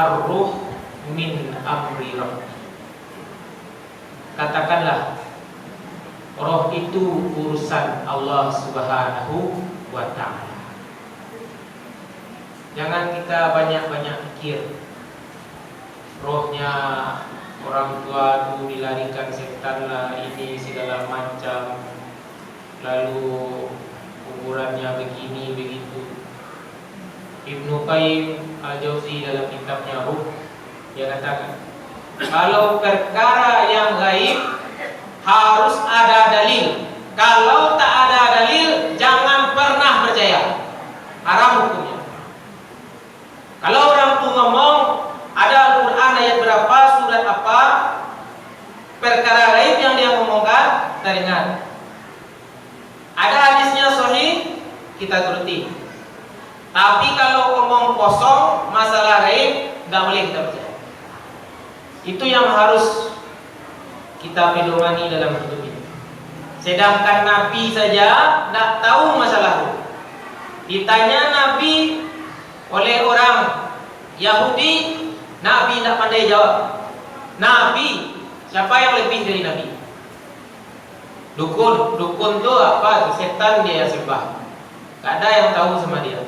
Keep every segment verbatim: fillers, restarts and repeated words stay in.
Ar-ruh min amri Rabbi. Katakanlah, roh itu urusan Allah Subhanahu wa Ta'ala. Jangan kita banyak-banyak pikir. Rohnya orang tua tu dilarikan setan lah, ini segala macam. Lalu kuburannya begini, begitu. Ibnu Qayyim Al-Jauzi dalam kitabnya Ruh, dia katakan, kalau perkara yang gaib harus ada dalil. Kalau tak ada dalil, jangan pernah percaya. Haram hukumnya. Kalau orang tu ngomong, ada Al-Quran ayat berapa, surat apa, perkara gaib yang dia ngomongkan, kita dengar. Ada hadisnya sahih, kita turuti. Tapi kalau omong kosong, masalah gaib, nggak boleh kita percaya. Itu yang harus kita pedomani dalam hidup ini. Sedangkan Nabi saja ndak tahu masalah ruh. Ditanya Nabi oleh orang Yahudi, Nabi ndak pandai jawab. Nabi, siapa yang lebih dari Nabi? Dukun, dukun tu apa tu? Setan dia yang sembah. Tak ada yang tahu sama dia.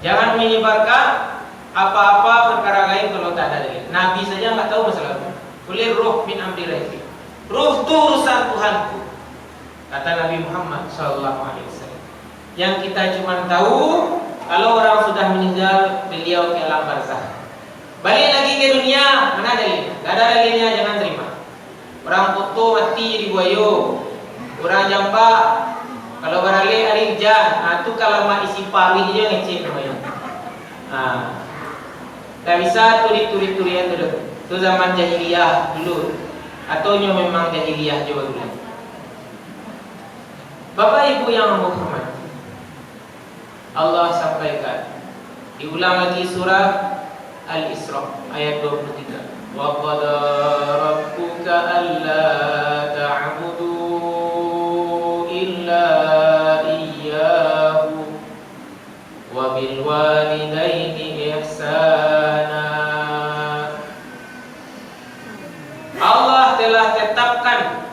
Jangan menyebarkan apa-apa perkara gaib kalau tak ada dalil. Nabi saja nggak tahu masalah itu. Kulir ruh min amri Rabbi. Ruh tu urusan Tuhanku, kata Nabi Muhammad sallallahu alaihi wasallam. Yang kita cuma tahu, kalau orang sudah meninggal, beliau ke alam barzah. Balik lagi ke dunia, mana dalilnya? Nggak ada dalilnya, jangan terima. Urang Koto mati jadi buayo. Urang Jambak, kalau baralek ari ujan, ha, tu kalamak isi paruik je ngecek namonyo. Ha. Tak bisa tu dituri-turian tu doh. Tu zaman jahiliah dulu. Atau nyo memang jahiliah jo baru lai. Bapak Ibu yang ambo hormati, Allah sampaikan. Diulang lagi surah Al-Isra ayat dua puluh tiga. "Wa qada rabbuka alla ta'budu illa iyyahu wa bil walidaini ihsana." Allah telah tetapkan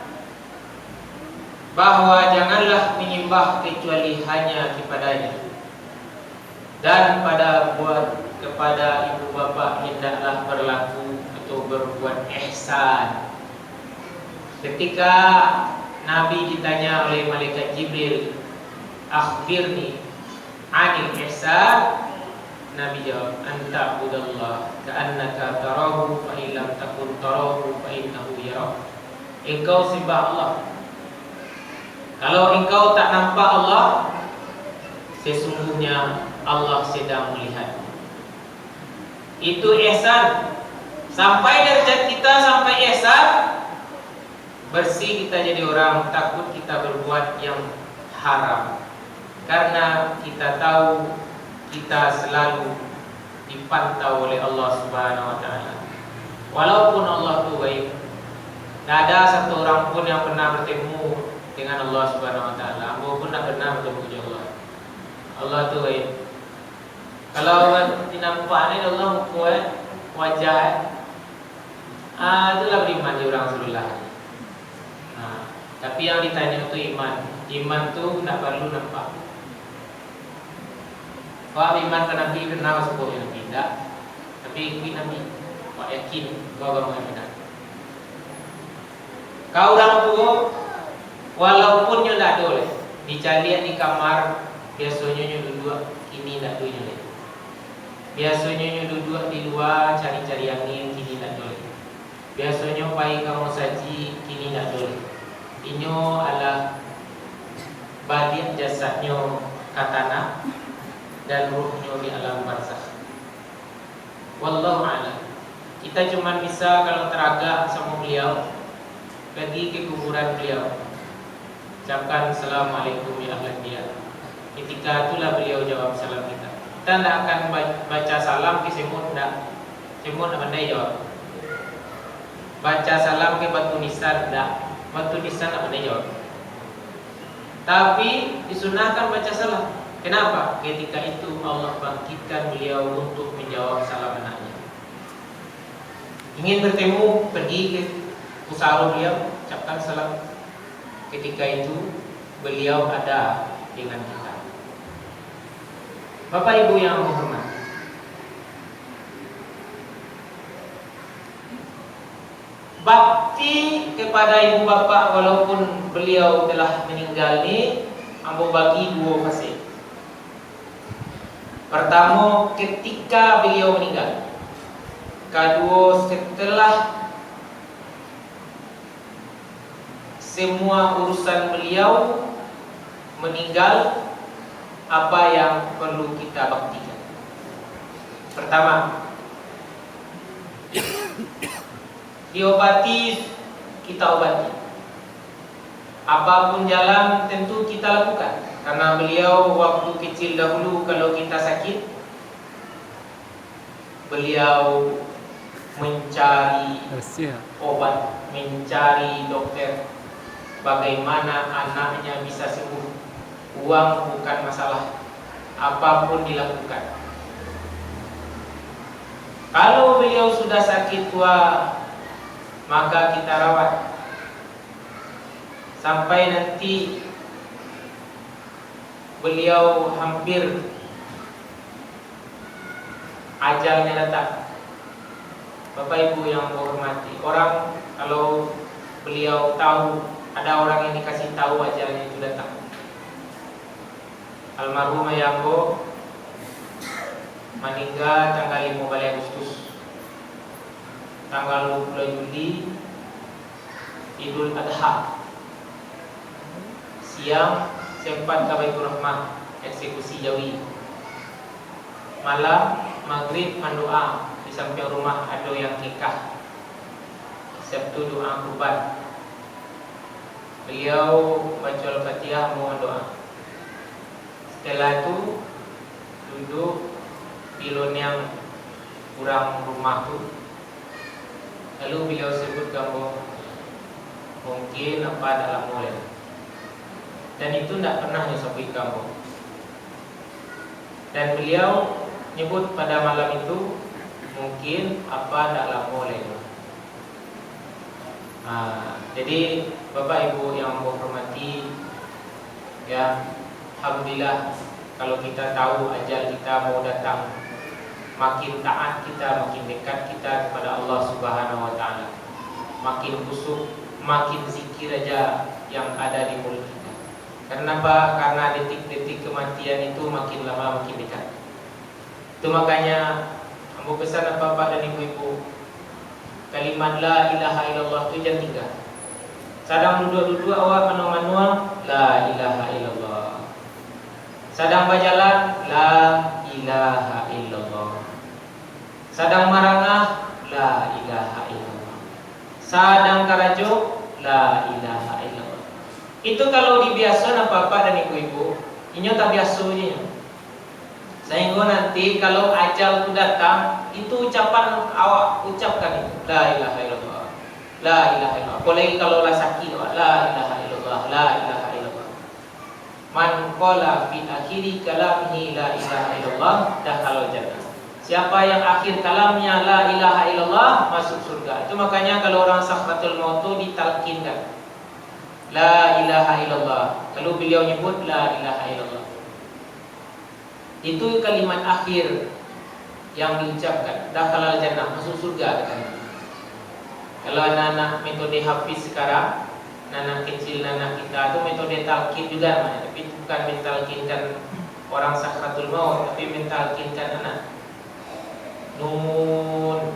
bahwa janganlah menyembah kecuali hanya kepada-Nya. Dan pada buat kepada ibu bapak hendaklah berlaku atau berbuat ihsan. Ketika Nabi ditanya oleh malaikat Jibril, "Akhbirni anil ihsan," Nabi jawab, "An ta'budallaha ka'annaka tarahu, fa in lam takun tarahu, fa innahu yarak." Engkau sembah Allah. Kalau engkau tak nampak Allah, sesungguhnya Allah sedang melihat. Itu ihsan. Sampai derajat kita sampai ihsan, bersih kita jadi orang, takut kita berbuat yang haram. Karena kita tahu kita selalu dipantau oleh Allah Subhanahu wa Ta'ala. Walaupun Allah tu gaib, tak ada satu orang pun yang pernah bertemu dengan Allah Subhanahu wa Ta'ala. Ambo pun tak pernah bertemu dengan Allah. Allah tu gaib. Kalau dinampak ni Allah muka, eh, wajah, eh, ah, itulah beriman di orang Rasulullah. Nah, tapi yang ditanya tu iman. Iman tu ndak perlu nampak. Awak iman ka Nabi pernah masuko jo Nabi? Ndak. Tapi ikuik Nabi. Awak yakin tu agamo yang benar. Ka urang tuo, walaupun nyo ndak ado lai, dicaliak di kamar, biasonyo nyo duduak, kini ndak ado nyo lai. Biasonyo nyo duduak di lua, cari-cari angin, kini ndak ado lai. Biasonyo pai ka musajik, kini ndak ado lai. Inyo alah baliak jasadnyo ka tanah, dan ruhnyo di alam barzakh. Wallahu a'lam. Kita cuman bisa, kalau taragak samo beliau, pegi ka kuburan beliau, ucapkan, "Assalamualaikum ya ahlan diyar." Ketika itulah beliau jawab salam kita. Kita ndak akan ba-, baca salam ka semut, ndak. Semut ndak pandai jawab. Baca salam ka batu nisan, ndak. Batu nisan ndak pandai jawab. Tapi disunahkan baca salam. Kenapa ketika itu Allah bangkitkan beliau untuk menjawab salam anaknya? Ingin bertemu, pergi ke pusaro beliau, ucapkan salam. Ketika itu beliau ada dengan kita. Bapak Ibu yang hormat, bakti kepada ibu bapak walaupun beliau telah meninggal ni, ambo bagi duo fase. Pertamo, ketika beliau meninggal. Kaduo, setelah semua urusan beliau meninggal, apa yang perlu kita baktikan? Pertama, diobati, kita obati. Apapun jalan tentu kita lakukan. Karena beliau waktu kecil dahulu kalau kita sakit, beliau mencari obat, mencari dokter, bagaimana anaknya bisa sembuh. Uang bukan masalah, apapun dilakukan. Kalau beliau sudah sakit tua, maka kita rawat sampai nanti beliau hampir ajalnya datang. Bapak Ibu yang ambo hormati, orang kalau beliau tahu, ada orang yang dikasih tahu ajalnya itu datang. Almarhum ayah ambo maningga tanggal limo baleh Agustus. Tanggal duo puluah Juli, Idul Adha. Siang sempat ka Baiturrahmah, eksekusi jawi. Malam, magrib mandoa, di sampiang rumah ado yang kekah. Sabtu doa kurban. Beliau baco Al-Fatihah, ambo mandoa. Setelah tu, duduk di loniang urang rumah tu. Lalu beliau sebut ka ambo, mungkin apa ndak lamo lai. Dan itu ndak pernah nyo sabuik ka ambo. Dan beliau nyebut pada malam itu, mungkin apa ndak lamo lai. Ah, jadi, Bapak Ibu yang ambo hormati, ya, alhamdulillah, kalau kita tahu ajal kita mau datang, makin taat kita, makin dekat kita kepada Allah Subhanahu wa Ta'ala. Makin khusyuk, makin zikir aja yang ada di mulut kita. Karena apa? Karena detik-detik kematian itu makin lama makin dekat. Itu makanya, ambo pesan bapak-bapak dan ibu-ibu, kalimat la ilaha illallah tu jan tingga. Sadang duduak-duduak awak manuang-manuang, la ilaha illallah. Sadang bajalan, la ilaha illallah. Sadang marangah, la ilaha illallah. Sadang karajo, la ilaha illallah. Itu kalau dibiasoan bapak-bapak dan ibu-ibu, inyo tabiaso je nyo. Sahinggo nanti kalau ajal tu datang, itu ucapan awak ucapkan itu, la ilaha illallah, la ilaha illallah. Apolai kalau lah sakik awak, la ilaha illallah, la ilaha illallah. Man qala fi akhiri kalamihi la ilaha illallah, dakhalal jannah. Siapa yang akhir kalamnya la ilaha illallah, masuk surga. Itu makanya kalau orang sakratul maut tu ditalkinkan, la ilaha illallah. Lalu beliau nyebut la ilaha illallah. Itu kalimat akhir yang diucapkan, dakhalal jannah, masuk surga katanya. Kalau anak-anak metode hafiz sekarang, anak-anak kecil, anak kita tu metode talqin juga namanya, tapi bukan mentalkinkan orang sakratul maut, tapi mentalkinkan anak. Nun,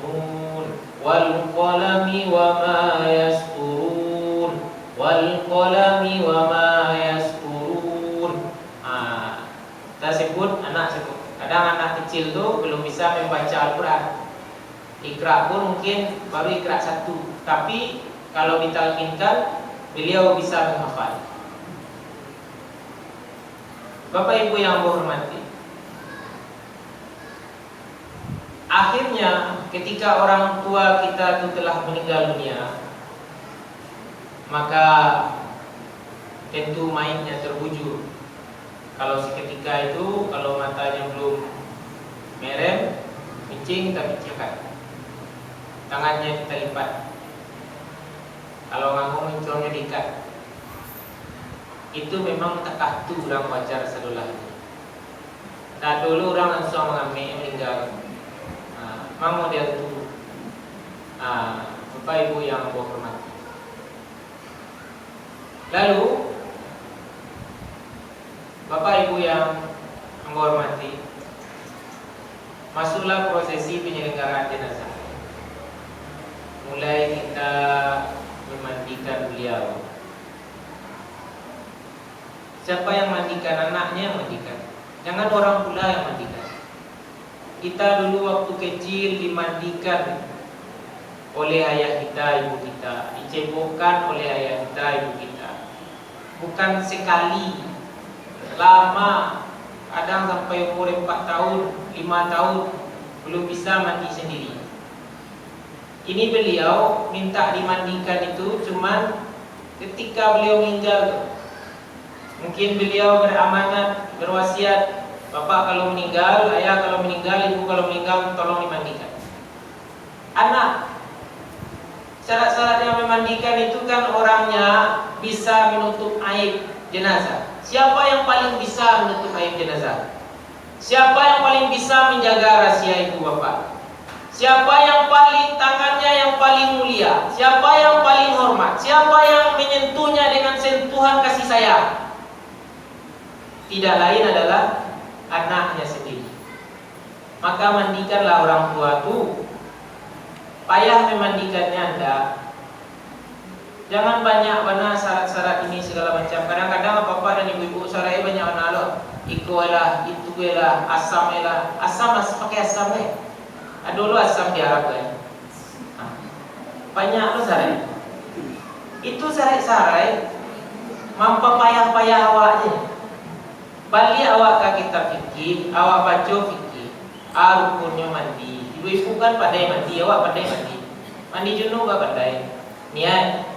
nun, wal qalami wa ma yasturun, wal qalami wa ma yasturun. Ah, Tasebut, anak sebut. Kadang anak kecil tu belum bisa membaca Al-Quran. Iqra pun mungkin baru Iqra satu. Tapi, kalau ditalkinkan, beliau bisa menghafal. Bapak Ibu yang ambo hormati, akhirnya, ketika orang tua kita tu telah meninggal dunia, maka tentu mayitnya terbujur. Kalau seketika itu, kalau matanya belum merem, kencing kita pecahkan. Tangannya kita lipat. Kalau nganggo, mencuangnya diikat. Itu memang takah tu urang wajar sadolah. Ndak ado lo urang langsuang mangamek, maninggal. Nah, memang model tu. Nah, Bapak Ibu yang ambo hormati. Lalu, Bapak Ibu yang ambo hormati, masuklah prosesi penyelenggaraan jenazah. Mulai kita memandikan beliau. Siapa yang mandikan? Anaknya yang mandikan. Jangan orang pula yang mandikan. Kita dulu waktu kecil dimandikan oleh ayah kita, ibu kita, dicebokkan oleh ayah kita, ibu kita. Bukan sekali, lama, kadang sampai umur empat tahun, lima tahun, belum bisa mandi sendiri. Ini beliau minta dimandikan itu cuman ketika beliau meninggal tu. Mungkin beliau beramanat, berwasiat, "Bapak kalau meninggal, ayah kalau meninggal, ibu kalau meninggal, tolong dimandikan." Anak, syarat-syarat yang memandikan itu kan orangnya bisa menutup aib jenazah. Siapa yang paling bisa menutup aib jenazah? Siapa yang paling bisa menjaga rahasia ibu bapak? Siapa yang paling, tangannya yang paling mulia? Siapa yang paling hormat? Siapa yang menyentuhnya dengan sentuhan kasih sayang? Tidak lain adalah anaknya sendiri. Maka mandikanlah orang tua tu. Payah memandikannya ndak? Jangan banyak bana syarat-syarat ini segala macam. Kadang-kadang bapak-bapak dan ibu-ibu, syaratnyo banyak bana lo. Iko lah, itu lah, asam lah. Asam, as-, pakai asam eh. Ado lo asam di Arab eh. Ha. Banyak lo syarat. Itu syarat-syarat mampapayah-payah awak je. Baliak awak ka kitab fikih, awak baco fikih. Ah, rukunnyo mandi. Ibu-ibu kan pandai mandi, awak pandai mandi. Mandi junub awak pandai. Niat.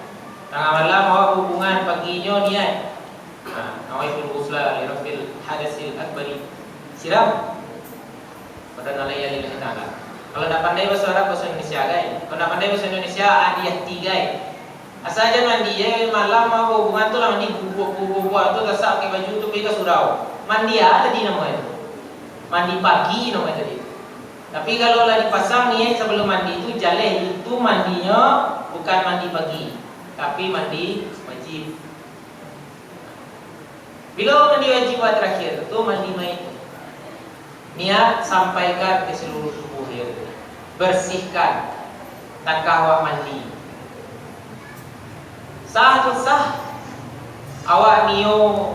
Tangah malam awak hubungan, paginyo niat. Nah, nawaitul ghusla li raf'il hadasil akbari. Siram. Badan alaiya lillahi ta'ala. Kalau ndak pandai bahasa Arab, bahasa Indonesia, gai. Kalau ndak pandai bahasa Indonesia, adiyah ti, gai. Asa jan mandi, eh, malam awak hubungan tu lah mandi bubuak-bubuak tu, tasak pakai baju tu, pai ka surau. Mandi ah tadi namonyo tu. Mandi pagi namonyo tadi. Tapi kalau lah dipasang niat sabalum mandi tu, jaleh itu mandinyo bukan mandi pagi, tapi mandi wajib. Bilo mandi wajib awak terakhir tu, mandi mayit tu. Niat sampaikan ka saluruh tubuh dia tu. Bersihkan. Takah awak mandi. Sah tu sah. Awak nio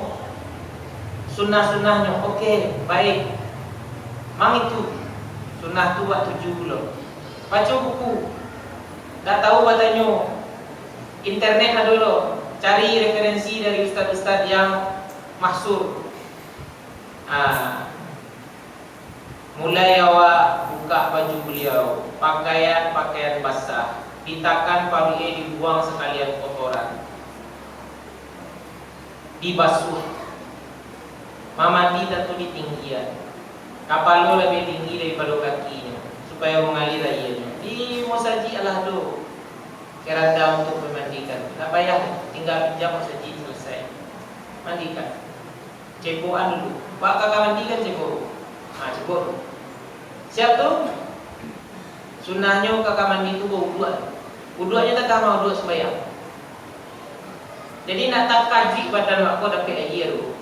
sunnah-sunnahnyo. Oke, baik. Mang itu. Sunnah tu awak tuju pulo. Baco buku. Ndak tahu batanyo. Internet ado lo. Cari referensi dari ustaz-ustaz yang masyhur. Ah. Mulai awak bukak baju baliau, pakaian-pakaian basah, ditakan paruik-e dibuang sakalian kotoran. Dibasuah. Mamandi tantu ditinggian. Kapalo labiah tinggi daripado kakinyo, supayo mangalir aianyo. Di musajik alah ado keranda untuak mamandikan. Ndak payah, tingga pinjam musajik, salasai. Mandikan. Cebokan dulu. Wak ka kamar mandi kan cebok. Ha, cebok tu. Siap tu? Sunahnyo ka kamar mandi tu bauduak. Uduaknyo takah mauduak sumbayang. Jadi, nak takajuik badan wak ko dapek aia tu.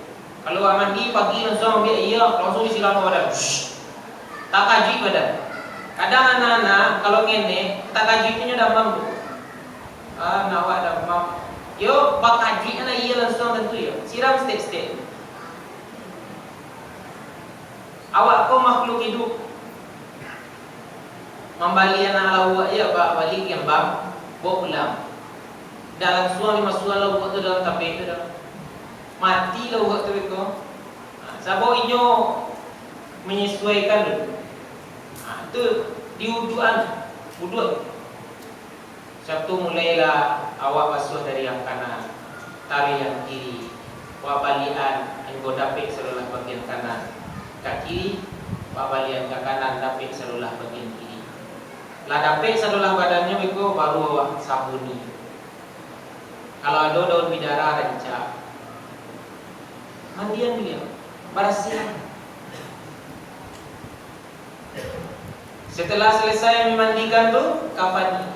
Kalau wak mandi pagi langsuang ambiak aia, langsuang disiram ka badan. Takajuik badan. Kadang anak-anak kalau ngenek, takajuik tu nyo damam tu. Ah, nak wak damam. Yo, bakajuik anak aia langsuang tantu yo. Siram stek-stek. Awak ko makhluk iduik. Mambali anak lauak je, ba-, bali kambang, bawa pulang. Dak langsuang dimasuakan lauak tu dalam tabek tu doh. Mati lauak tu beko. Ha, sabab inyo manyesuaikan dulu. Ha, tu diuduakan, uduak. Sudah tu mulailah awak basuah dari yang kanan, taruih yang kiri, wak baliakan Anggo dapek salulah bagian kanan ka kiri, babalian ka kanan dapek salulah bagian kiri. Lah dapek salulah badannyo beko, baru awak sabuni. Kalau ado daun bidara, rancak, mandian baliau, barasiahan. Setelah selesai memandikan tu, kafani.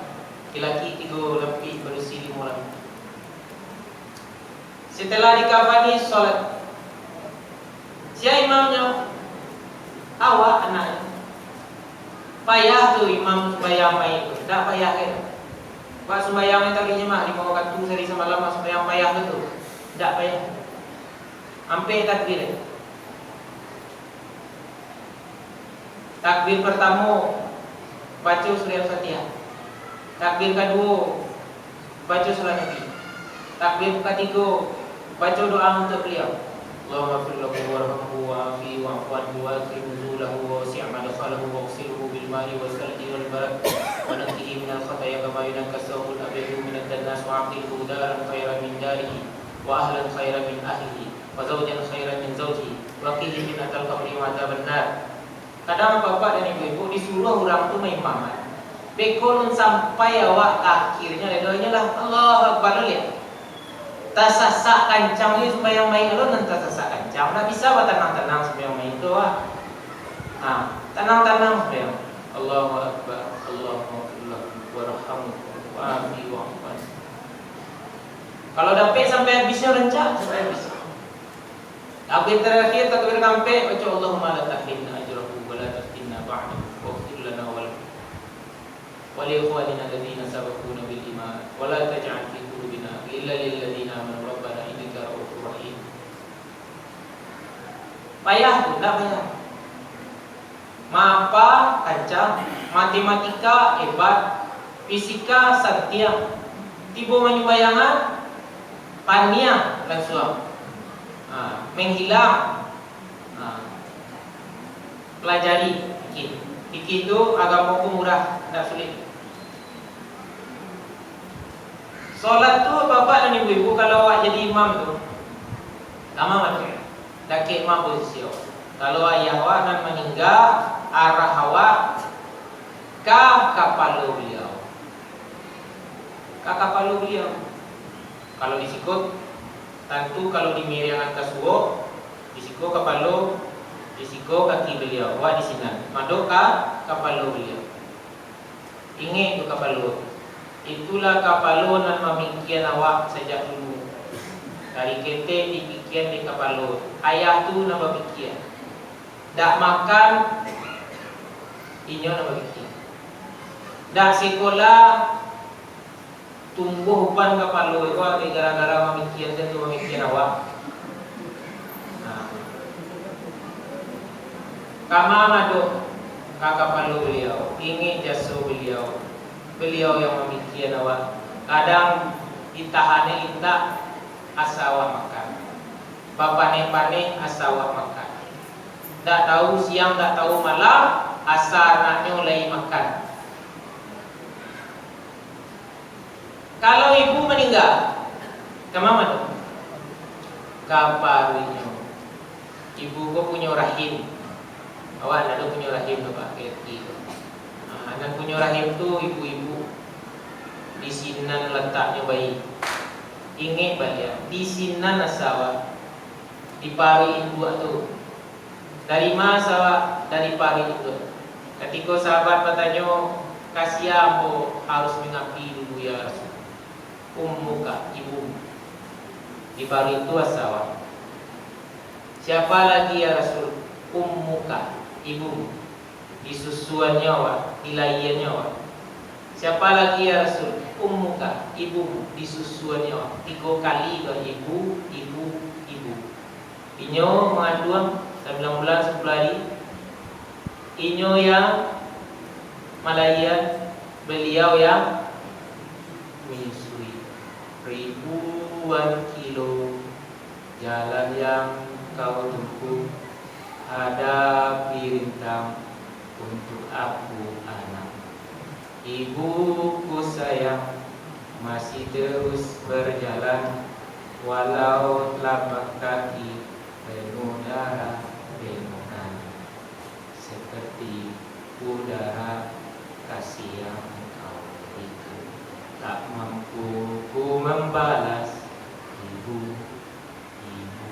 Laki-laki tigo lapik, barusi limo lapik. Setelah dikafani, sholat. Sia imamnyo? Awak, anaknyo. Payah tu imam sumbayang mayik tu? Ndak payah, kan? Buat sumbayang yang tadi mah, limo wakatu sahari samalam, buat sumbayang payah tu, tu? Ndak payah. Ampek takbir. Takbir partamo, baco surah Al-Fatihah. Takbir kaduo, baco surah Nabi. Takbir katigo, baco doa untuak baliau. Allahumma ighfir lahu warhamhu wa'afihi wa'fu anhu wa akrim nuzulahu wa wasi' madkhalahu waghsilhu bil ma'i was salji wal barad wa naqqihi minal khataya kama yunaqqa saubul abyadu minad danas wa abdilhu daran khairan min darihi wa ahlan khairan min ahlihi wa zaujan khairan min zaujihi wa qihi fitnatal qabri wa adzaban nar. Kadang bapak dan ibu-ibu disuruah urang tu maimaman. Beko lun sampai awak ka akhirnyo, lai doanyo lah, Allahu Akbar, liek. Tasasak kancang ni sumbayang mayik lo, nan tasasak kancang. Ndak bisa batanang-tanang sumbayang mayik tu, ah. Ha, tanang-tanang sumbayang. Allahu Akbar, Allahu Akbar, warhamhu, wa'afihi wa'fu anhu. Kalau dapek sampai habisnyo, rancak sampai habis. Takbir tarakhir, takbir kaampek, baco, "Allahumma la tahrimna ajrahu wa la taftinna ba'dahu, waghfir lana wa lahu, wa li ikhwanina alladzina sabaquna bil iman, wa la taj'al fi qulubina ghillan lil ladzina amanu rabbana innaka ra'ufur rahim." Payah tu, ndak payah. Mapa kancang, matematika hebat, fisika santiang. Tibo manyumbayangan, paniang lansuang. Ha, menghilang. Ha, pelajari fikih. Fikih tu agamo ko murah, ndak sulik. Solat tu, bapak dan ibu-ibu, kalau awak jadi imam tu, tama mati, dakek ma posisi awak. Kalau ayah awak nan maningga, arah awak ka kapalo baliau. Ka kapalo baliau. Kalau di siko, tantu kalau dimiriangan ka suok, di siko kapalo, di siko kaki baliau, awak di sinan. Madok ka kapalo baliau. Ingek tu kapalo. Itulah kapalo nan mamikian awak sajak dulu. Dari ketek dipikian dek kapalo. Ayah tu nan bapikia. Dak makan, inyo nan bapikia. Dak sekolah, tumbuah uban kapalo iko, gara-gara mamikian tu, mamikian awak. Nah. Kama madok ka kapalo baliau, ingek jaso baliau, baliau yang mamikian awak. Kadang ditahannyo indak, asa awak makan. Bapaneh-paneh, asa awak makan. Dak tahu siang, dak tahu malam, asa anaknyo lai makan. Kalau ibu maningga, kama tu? Ka paruiknyo. Ibu ko punyo rahim. Awak ndak ado punyo rahim tu, Pak, kaki tu. Ah, nan punyo rahim tu ibu-ibu. Di sinan lataknyo bayi. Ingek baliak, di sinan asa awak. Di paruik induak tu. Dari ma asa awak? Dari paruik induak. Katiko sahabat batanyo, "Ka sia ambo harus mangabdi dulu, ya Rasul?" "Ummuka, ibumu. Di paruik tu asa awak." "Siapa lagi, ya Rasul?" "Ummuka, ibumu. Di susuannyo awak, di lahiannyo awak." "Siapa lagi, ya Rasul?" "Ummuka, ibumu. Di susuannyo awak." Tigo kali tu, ibu, ibu, ibu. Inyo manganduang sambilan bulan sapuluah hari. Inyo yang malahian, baliau yang manyusui. Ribuan kilo jalan yang kau tempuh, hadapi rintang untuk aku, anak. Ibuku sayang, masih terus berjalan, walau telapak kaki Penuh darah, penuh air, seperti udara kasih yang Engkau berikan. Tak mampu ku membalas, Ibu, Ibu.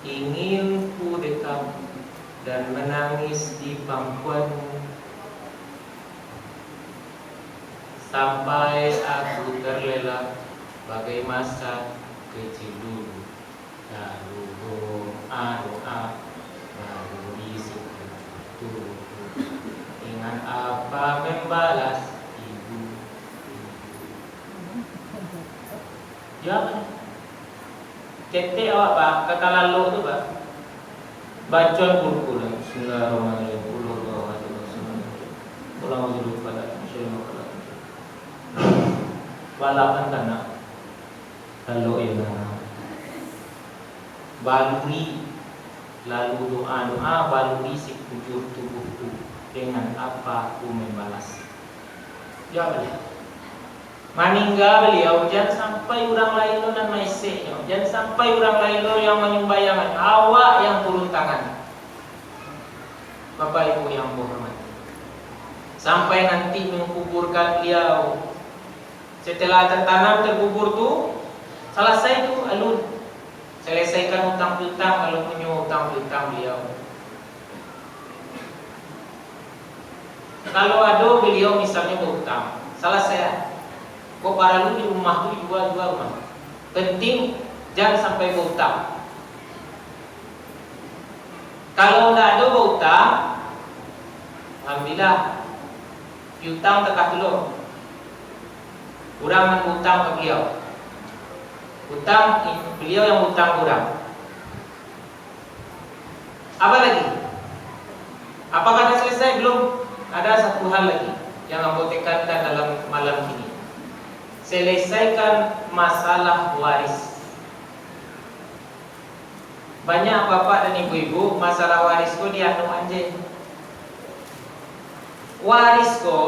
Ingin ku dekam dan menangis di pangkuanmu, sampai aku terlelap bagai masa kecil dulu. Lalu doa-doa, lalu risiko tubuhku. Dengan apa membalas, Ibu? Jawab. Ketek awak, Pak, ka kalalok tu, Pak. Bacoan kulkul. Bismillahirrahmanirrahim. Qul huwallahu ahad, Allahu samad. Qul a'udzu birabbil falaq, min syarri ma khalaq. Balapan kana. Lalu, iyo, nah. Baluri, lalu doa-doa, baluri sekujur tubuhku, dengan apa ku membalas? Jawab baliau. Maningga baliau, jan sampai urang lain lo nan maeseknyo, jan sampai urang lain lo yang manyumbayangan, awak yang turun tangan. Bapak Ibu yang ambo hormati, sampai nanti mengkuburkan beliau, setelah tertanam, terkubur tu, salasai tu alun, selesaikan utang piutang, kalau punyo utang piutang beliau. Kalau ado beliau misalnyo bautang, salasai lah. Kok paralu di rumah tu, jua, jua rumah. Penting jan sampai bautang. Kalau ndak ado bautang, alhamdulillah, piutang takah tu lo. Urang nan bautang ka beliau. Utang, beliau yang bautang ka urang. Apa lagi? Apakah dah selesai? Belum. Ada satu hal lagi yang ambo tekankan dalam malam ini. Selesaikan masalah waris. Banyak bapak dan ibu-ibu, masalah waris ko dianuan je. Waris ko,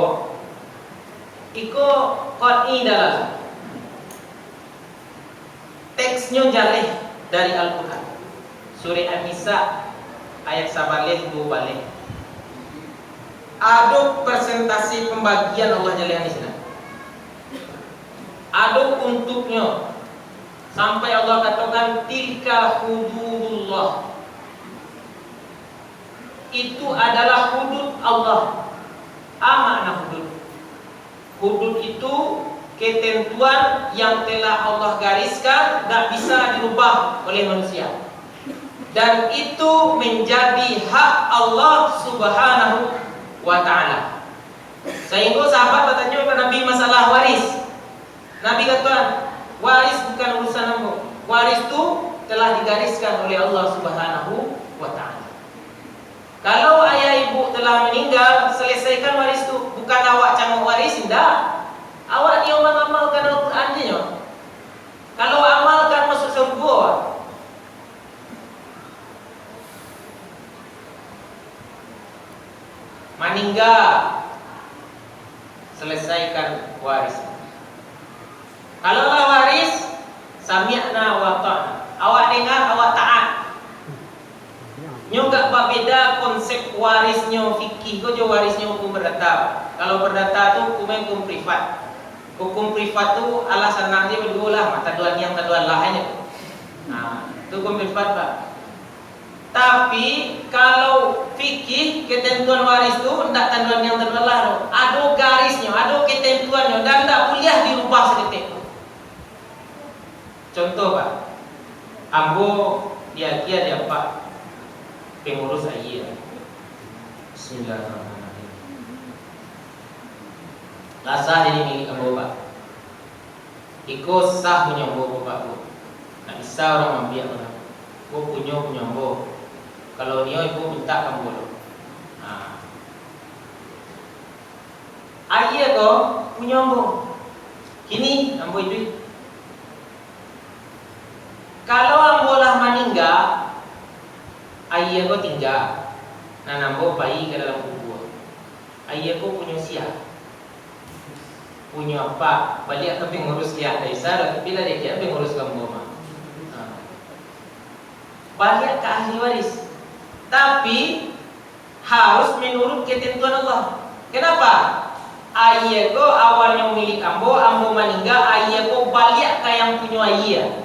iko qat'i dalal. Teksnyo jaleh dari Al-Quran. Surah An-Nisa ayat sabaleh duo baleh. Ado persentase pembagian Allah jaleh di sinan. Ado untuknyo. Sampai Allah katokan, "Tilka hududullah." Itu adalah hudud Allah. Apa makna hudud? Hudud itu ketentuan yang telah Allah gariskan, tak bisa dirubah oleh manusia. Dan itu menjadi hak Allah Subhanahu wa Ta'ala. Sehingga sahabat batanyo ka Nabi masalah waris. Nabi katokan, "Waris bukan urusan ambo. Waris tu telah digariskan oleh Allah Subhanahu wa Ta'ala." Kalau ayah ibu telah meninggal, selesaikan waris tu. Bukan awak cangok waris, indak. Awak nio mangamalkan Al-Quran je nyo. Kalau amalkan, masuk surga. Maningga, selesaikan waris. Kalau lah waris, sami'na wa ata'na. Awak dengar, awak taat. Nyo agak babeda konsep warisnyo fikih ko jo warisnyo hukum perdata. Kalau perdata tu hukumnyo hukum privat. Hukum privat tu alah sanang je baduo lah, tanduan yang tanduan lah aja. Nah, tu hukum privat, Pak. Tapi, kalau fikih, ketentuan waris tu ndak tanduan yang tanduan lah tu. Ado garisnyo, ado ketentuannyo, dan ndak buliah dirubah saketek pun. Contoh, Pak, ambo diagiah di apak pengurus ayie. Bismillahirrahmanirrahim. Lah sah jadi milik ambo, Pak. Iko sah punyo ambo, Pak, Bu. Ndak bisa urang maambiak urang. Ko punyo, punyo ambo. Kalau nio ibu mintak ka ambo lo. Nah. Ayie ko punyo ambo. Kini ambo iduik. Kalau ambo lah maningga, ayie ko tingga, nan ambo pai ka dalam kubua. Ayie ko punyo sia? Punyo apa? Baliak ka pengurus, ya, dari saro, tapi lah dek pengurus ka ambo mah. Ha. Baliak ka ahli waris. Tapi, harus menurut ketentuan Allah. Kenapa? Ayie ko awalnyo milik ambo, ambo maningga, ayie ko baliak ka yang punyo ayie.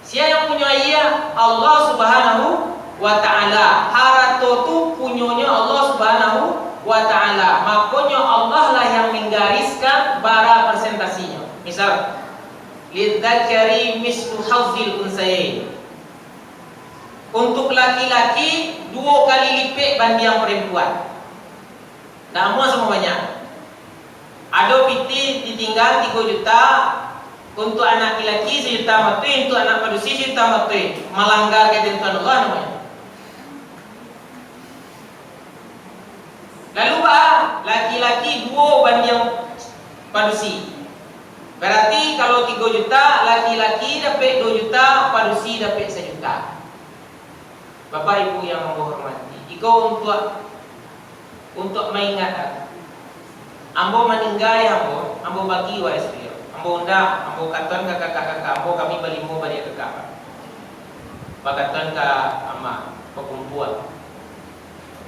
Sia yang punyo ayie? Allah Subhanahu wa Ta'ala. Harato tu punyonyo Allah Subhanahu wa Ta'ala. Makonyo, Allah lah yang menggariskan bara persentasinyo. Misal, "Lidzakari mislu hazzil unsayain." Untuk laki-laki, duo kali lipek bandiang perempuan. Ndak amuah samo banyak. Ado pitih ditingga tigo juta, untuk anak laki-laki sajuta matuih, untuk anak padusi sajuta matuih. Malanggar ketentuan Allah namonyo. Lalu ba, laki-laki duo bandiang padusi. Berarti kalau tigo juta, laki-laki dapek duo juta, padusi dapek sajuta. Bapak Ibu yang ambo hormati, iko untuak, untuak maingatkan. Ambo maningga, ambo, ambo bagi waris baliau. Ambo undang, ambo katokan ka kakak-kakak ambo, kami balimo baliak kakak. Bakatokan ka amak, bakumpua.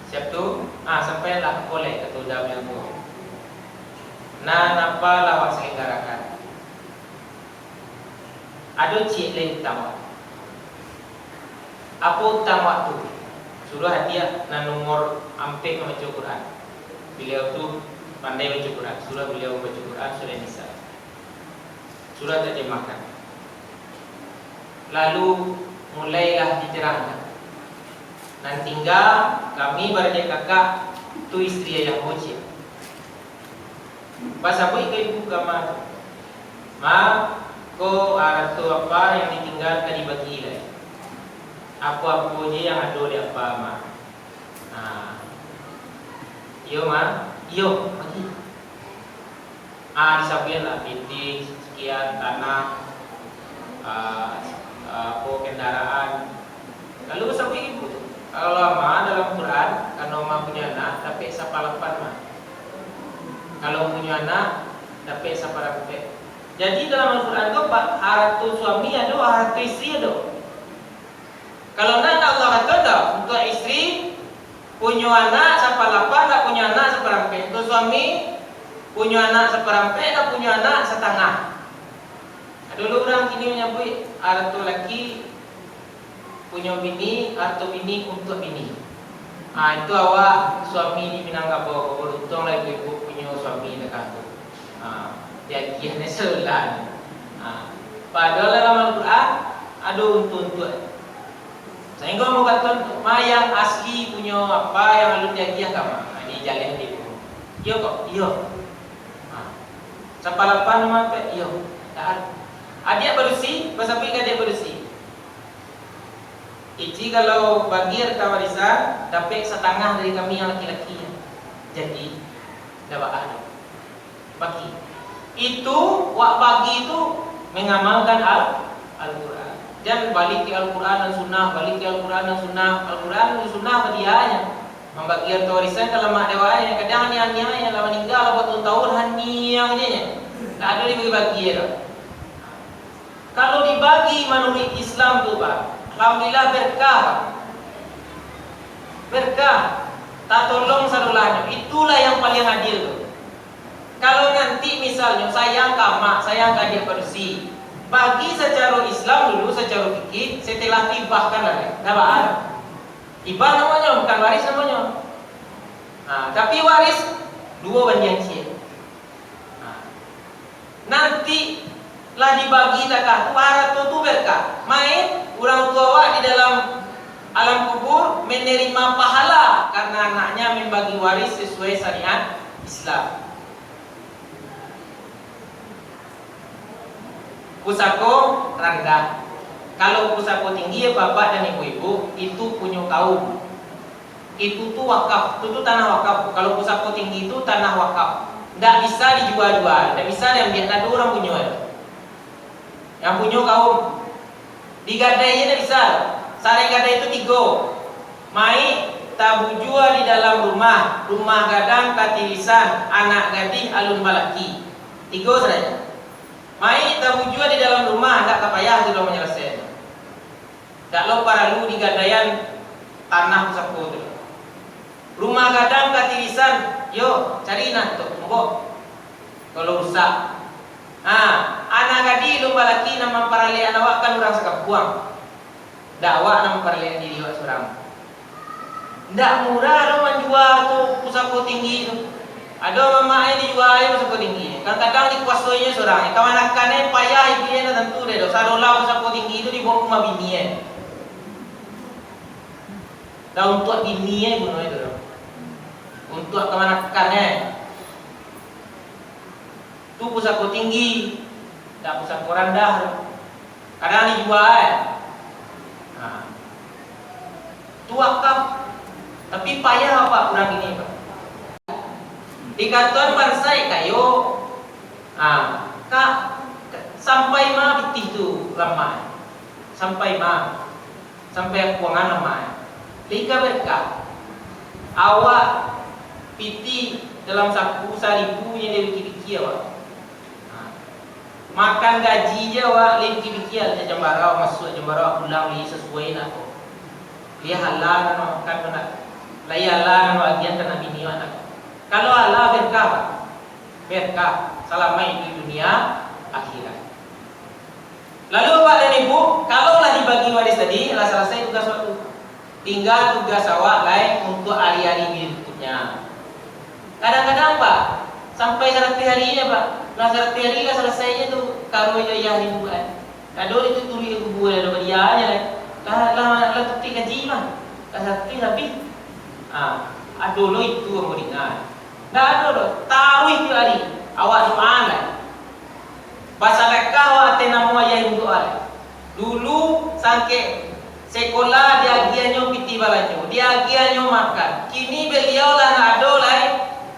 Siap tu, ah, sampailah kolek kato uda baliau tu. Nan apo lah awak salenggarakan. Ado ciek lai utang awak. Apo utang awak tu? Suruah adiak nan umur ampek mambaco Quran. Baliau tu pandai baco Quran. Suruah baliau baco Quran, surah Nisa. Suruah tarjamahkan. Lalu mulailah diterangkan. Nan tingga kami baradiak kakak tu istri ayah ambo ciek. Basabuik ka ibu ka ma tu. Ma, ko arato apa yang ditingga ka dibagi lai. Apo-apo je yang ado di apa, Ma. Nah. Iyo, Ma. Iyo, bagi. Ah, disabuikan lah, pitih, sekian, tanah, ah, ah, apo, kendaraan. Lalu sabuik ibu tu. Kalau ama dalam Quran, kalau ama punyo anak, dapek sapalapan, Ma. Kalau punyo anak, dapek saparampek. Jadi dalam Al-Quran tu, Pak, harato suami ado, harato istri ado. Kalau nan Allah kato dah, untuak istri, punyo anak sapalapan, dak punyo anak saparampek. Untuak suami, punyo anak saparampek, dak punyo anak satangah. Ado lo urang kini manyabuik, arato laki punyo bini, arato bini untuak bini. Ah, itu awak suami di Minangkabau, baruntuang lah ibu-ibu punyo suami dakah tu. Ah, diagiah ni sebelah ni. Ah, padahal dalam Al-Quran ado untuak-untuak. Sahinggo ambo kato, ma yang asli punyo apa yang alun diagiah ka ma? Ha, dijaleh di rumah. Iyo kok? Iyo. Ha. Sapalapan ma pe? Iyo. Dah. Adiak padusi, basabuik ka adiak padusi. Iji kalau bagi harta warisan, dapek satangah dari kami yang laki-laki. Jadi, dah baa doh. Bagi. Itu, wak bagi tu mangamalkan Al-, Al-Quran. Jan balik ka Al-Quran dan Sunnah, balik ka Al-Quran dan Sunnah, Al-Quran dan Sunnah badianyo. Mambagi harta warisan ka lamak dewai, kadang aniaya, lah maningga lah batahun-tahun, haniang je nyo. Tak ado dibagi-bagi doh. Kalau dibagi manuruik Islam tu, Pak, alhamdulillah berkah, Pak. Berkah. Tatolong sadolahnyo. Itulah yang paling adil tu. Kalau nanti misalnyo sayang ka amak, sayang ka adiak padusi, bagi sacaro Islam dulu, sacaro fikih, setelah tu hibahkan lah, dah baa. Hibah namonyo, bukan waris namonyo. Nah, tapi waris duo bandiang ciek. Nah, nanti lah dibagi takah tu, harato tu berkah. Main urang tuo awak di dalam alam kubur menerima pahala karena anaknya membagi waris sesuai syariat Islam. Pusako randah. Kalau pusako tinggi, bapak dan ibu-ibu, itu punyo kaum. Itu tu wakaf, itu tu tanah wakaf. Kalau pusako tinggi tu tanah wakaf. Ndak bisa dijua-jua, ndak bisa diambiak, ndak ado urang punyo. Yang punyo kaum. Digadai je ndak bisa. Sarai gadai tu tigo. Maik tabujua di dalam rumah, rumah gadang katirisan, anak gadih alun balaki. Tigo sadonyo. Mayik tabujua di dalam rumah, ndak ka payah tu doh manyalasaiannyo. Ndak lo paralu digadaian tanah pusako tu. Rumah gadang katirisan, yo, cari nah tok tumbok. Kalau rusak. Ha, anak gadih alun balaki nan mamparalek awak kan urang sakampuang. Ndak awak nan mamparalek diri awak surang. Ndak murah doh manjua tu pusako tinggi tu. Ado mamak e dijua e pusako tinggi. Kadang-kadang dikuasoinyo surang. Kamanakan e payah iduik e, ndak tantu deh doh. Sadolah pusako tinggi tu dibawa ka rumah bini e. Dah untuak bini e guno e tu doh. Untuak kamanakan e. Tu pusako tinggi, ndak pusako randah tu. Kadang dijua e. Ha. Tu wakaf. Tapi payah apak urang kini, Pak. Dikatoan bansaik kayo, ha, ka, ka, sampai ma pitih tu lamah. Sampai ma. Sampai akuangan lamah. Lai ka berkah. Awak pitih dalam saku saribu nyo lai biki-biki awak. Ha. Makan gaji je awak lai biki-biki, lah jambarau masuak, jambarau pulang, lai sasuai nak ko. Lai halal nan makan ko nak. Lai halal nan agiahan ka bini awak nak. Kalau halal berkah, Pak. Berkah, salamaik di dunia akhirat. Lalu, Bapak dan Ibu, kalau lah dibagi waris tadi, lah salasai tugas awak tu. Tingga tugas awak lai untuak ari-ari berikutnya. Kadang-kadang, Pak, sampai saratuih ari je, Pak. Lah saratuih ari lah salasai je tu, karo jo ayah di kuburan. Kado itu turuik ka kubua dah, badia je lai. Lah, lah, lah tutuik gaji mah. Lah saratuih labiah. Ah, ado lo itu ambo danga. Ndak ado doh, taruih tiok ari, awak doa lai. Basadakah awak ateh namo ayah induak awak lai. Dulu sangkek sekolah diagiahnyo pitih balanjo, diagiahnyo makan. Kini baliau lah ndak ado lai,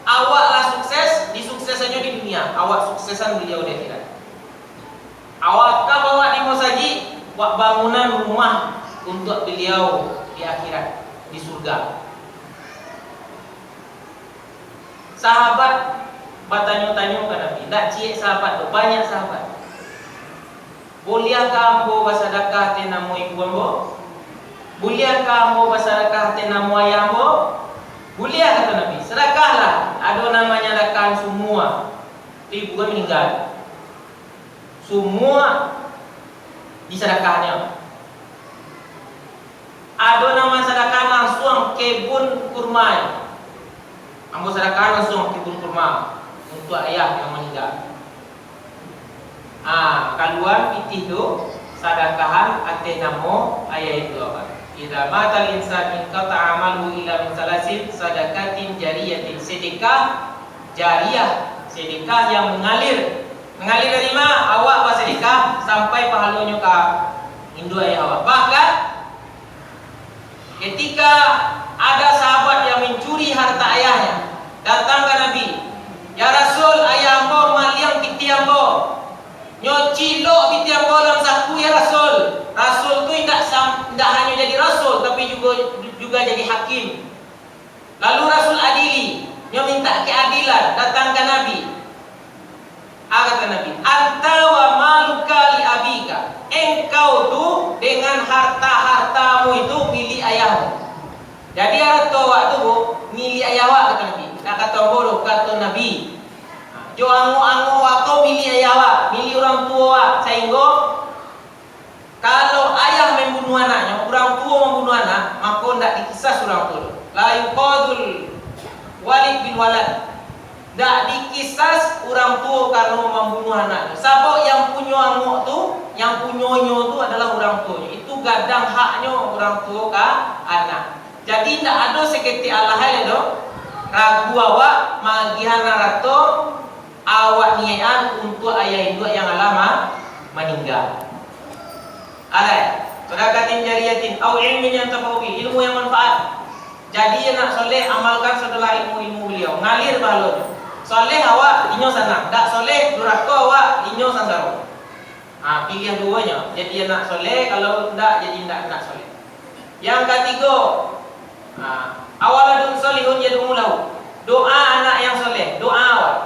awak lah sukses, disuksesannyo di dunia, awak suksesan baliau di akhirat. Awak ka bawa di musajik, buek bangunan rumah untuak baliau di akhirat, di surga. Sahabat batanyo-tanyo ka Nabi, ndak ciek sahabat tu, banyak sahabat. "Buliahkah ambo basadakah ateh namo ibu ambo? Buliahkah ambo basadakah ateh namo ayah ambo?" "Buliah," kato Nabi. "Sadakahlah." Ado nan manyadakahan sumua. Tu ibu kan maningga. Sumua disadakahnyo. Ado nan mansadakahan lansuang kebun kurma. Ambo sadakahan lansuang kebun kurma untuak ayah yang maningga. Ah, kaluan pitih tu, sadakahan ateh namo ayah induak awak. "Idza matal insan inqata'a amaluhu illa min salasin, sadakatin jariyatin," sedekah jariah, sedekah yang mengalir. Mangalir dari ma? Awak basadakah sampai pahalonyo ka induak ayah awak. Bahkan, ketika ada sahabat yang mencuri harta ayahnya, datang ka Nabi, "Ya Rasul, ayah ambo maliang pitih ambo. Nyo cilok pitih ambo dalam saku, ya Rasul." Rasul tu indak sam-, indak hanyo jadi rasul, tapi jugo, juga jadi hakim. Lalu Rasul adili, nyo mintak keadilan, datang ka Nabi. Ah, kata Nabi, "Anta wa maluka li abika." Engkau tu dengan harta-hartamu itu milik ayahmu. Jadi, harto awak tu, Bu, milik ayah awak, kata Nabi. Ndak kato ambo doh, kato Nabi. Jo angok-angok awak ko milik ayah awak, milik urang tuo awak, sahinggo kalau ayah mambunuah anaknyo, urang tuo mambunuah anak, mako ndak dikisas urang tuo tu. La yuqadul walid bil walad. Ndak dikisas urang tuo karano mambunuah anaknyo. Sabab yang punyo angok tu, yang punyonyo tu adalah urang tuonyo. Itu gadang haknyo urang tuo ka anak. Jadi, indak ado saketek alah lai doh ragu awak maagiahan arato awak niaik-an untuak ayah induak yang alah ma-, maningga. Alai, sadakatin jariyatin, au ilmin yantafa'u bih, ilmu yang manfaat. Jadi, anak soleh, amalkan sadolah ilmu-ilmu baliau, ngalir pahalonyo. Soleh awak, inyo sanang. Dak soleh, durako awak, inyo sansaro. Ha, piliah duonyo, jadi anak soleh, kalau ndak, jadi ndak anak soleh. Yang katigo, ha, awaladun solihun yad'u lahu. Doa anak yang soleh, doa awak.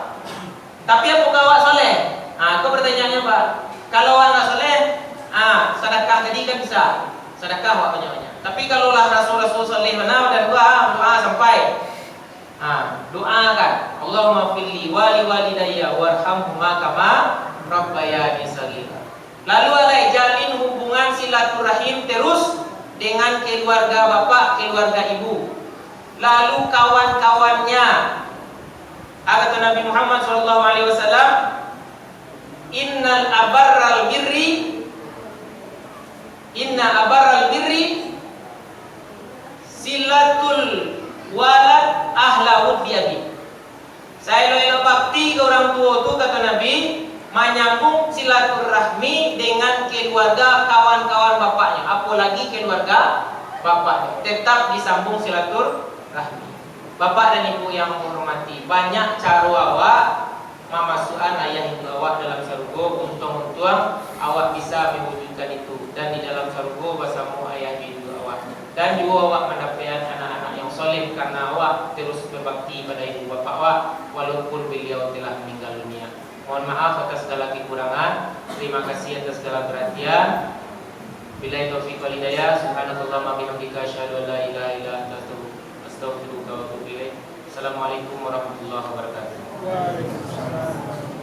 Tapi apakah awak soleh? Ah, ko pertanyaannyo, Pak. Kalau awak ndak soleh, ah, sadakah tadi kan bisa. Sadakah awak banyak-banyak. Tapi kalau lah rasul-rasul soleh bana, dan doa, doa sampai. Ah, doakan, "Allahumma firli wali walidayya warhamhuma kama rabbayani shaghira." Lalu alai jalin hubungan silaturahim terus dengan keluarga bapak, keluarga ibu. Lalu kawan-kawannya. Apa kata Nabi Muhammad sallallahu alaihi wasallam, "Innal abarral birri, inna abarral birri silatul walad ahla wuddi abi." Saelok-elok bakti ka urang tuo tu, kata Nabi, manyambung silaturahmi dengan keluarga kawan-kawan bapaknyo, apolagi keluarga bapaknyo. Tetap disambung silaturahmi. Bapak dan Ibu yang menghormati, banyak caro awak mamasuakan ayah induk awak dalam sarugo, untuang-untuang awak bisa mewujudkan itu, dan di dalam sarugo basamo ayah induk awak, dan juo awak mandapek-an anak-anak yang soleh karena awak terus berbakti pada ibu bapak awak, walaupun beliau telah meninggal dunia. Mohon maaf atas segala kekurangan. Terima kasih atas segala perhatian. Billahi taufiq wal hidayah. Subhanakallahumma bihamdika, asyhadu an la ilaha illa anta, astaghfiruka wa atubu ilaik. Assalamualaikum warahmatullahi wabarakatuh. Waalaikumsalam.